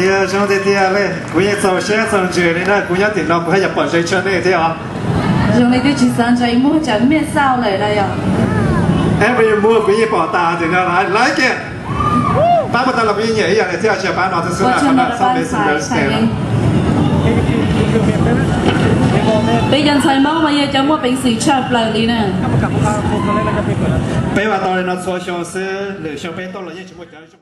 Zoo tiag tiag li, kuv yeej txaus siab txaus ntsws li na, kuv nyob tim no kuv haj yam pom zoo tshaj nej thiab os. Zoo li twb tsis xav ntshai muag tsam mej xauj lawm na yog. Eb, muag kuv yeej pom tas tim no lawm, like it. Pab puas tas los kuv yeej nyiam ib yam li thiab, tsis pab no xwb na. Peb cov ntxhais Hmoob mas yog cov muaj peev xwm tshaj plaws li na. Peb ua tau li no txhua xyoo xwb, lwm xyoo peb tuaj los yeej tsis muaj cov